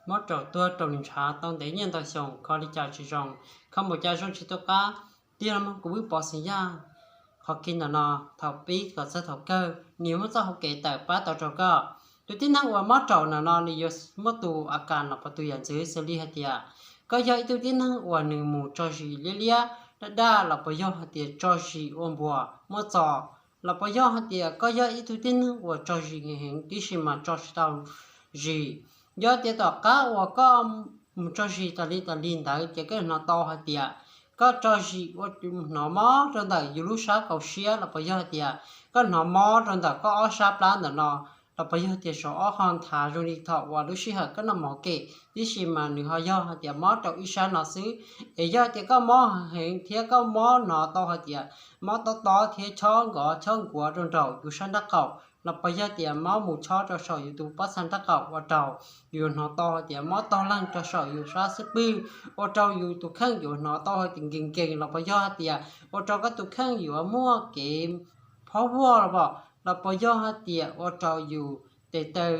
mob raum tuag raum li ntshav tau ntev niaj ntau xyoo, kho li cas tsis zoo, kho npaum cas zoo tsis tu qab. Tiag los mas kuv wb pov xeem Yaj, qhov kev ntawm no thaum pib kom txog thaum kawg nws yuav muaj txoj hauv kev tawm pab tau rau koj. Tus tib neeg uas mob raum ntawm no nws yuav muaj tus a kas los puas tus yam ntxwv xws li hais tias koj yog ib tug tib neeg uas nws mus tso zis liab liab daj daj los puas yog hais tias tso zis ua npuas muaj txos, los puas yog hais tias koj yog ib tug tib neeg uas tso zis heev heev tib si mas tso tsis tau zis. Yog tias tom qab uas koj mus tso zis tas li tas li ntawd ces koj hnov tau hais tias koj tso zis ua hnov mob rau ntawm yus lub sab kaum siab los puas yog hais tias koj hnov mob rau ntawm koj ob sab plab ntawm no, los puas yog tias saum ob qho nthav zoo li thaum uas lub sij hawm koj noj mov kem tib si mas nws ho yog hais tias mob rau ib sab no xwb. Es yog tias koj mob heev thiab koj mob hnov tau hais tias mob tob tob thiab chob nkov chob nkuav rau nraum yus sab nrab qaum los puas yog tias mob mus chob rau saum yus tus pob txha nrab qaum ua rau yus hnov tau hais tias mob tog leeg rau saum yus sab xub pwg, ua rau yus tus kheej yuav hnov tau hais tias nkees nkees los puas yog hais tias ua rau koj tus kheej yuav muaj kev phob huaj los, los puas yog hais tias ua rau yus tes taw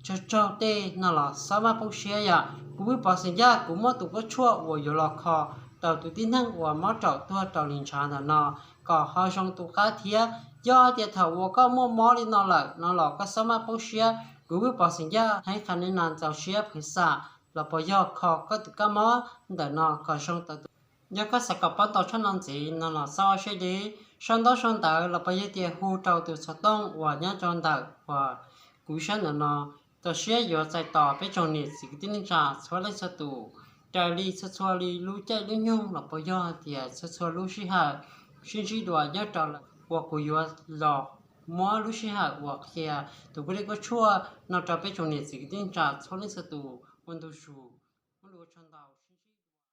tsag tsaug tej no los xob maj poob siab. Yog kuv wb pov xeem Yaj kuv muaj tus koj tshuaj uas yuav los kho rau tus tib neeg uas mob raum tuag raum li ntshav ntawm no kom ho zoo tu qab thiab. Yog tias thaum uas koj muaj mob li no lawm no los koj xob maj poob siab, kuv wb pov xeem Yaj heev qha ne nas ntxaus siab phwv xam los puas yog kho koj tus kab mob ntawm no kom zoo tau tus. Yog koj xav kom pab tau tshaj no ntxiv no los xob ua siab deb sau ntaub sau ntawv los puas yog tias hu rau tus xov tooj uas nyob rau ntawm uas kuv sab ntawm no. Txaus siab yuav txais tos peb tsoom niam txiv kwv tij neej tsa txhua leej txhua tus raws li txhua txhua li lub caij lub nyoog los puas yog tias txhua txhua lub sij hawm. Sib ntsib dua nyob rau lawm uas kuv yuav los muab lub sij hawm uas qhia tus kuj dej kuj tshuaj no rau peb tsoom niam txiv kwv tij neej tsa txhua leej txhua tus ua ntu zus. Muaj lus ua tsaug ntau.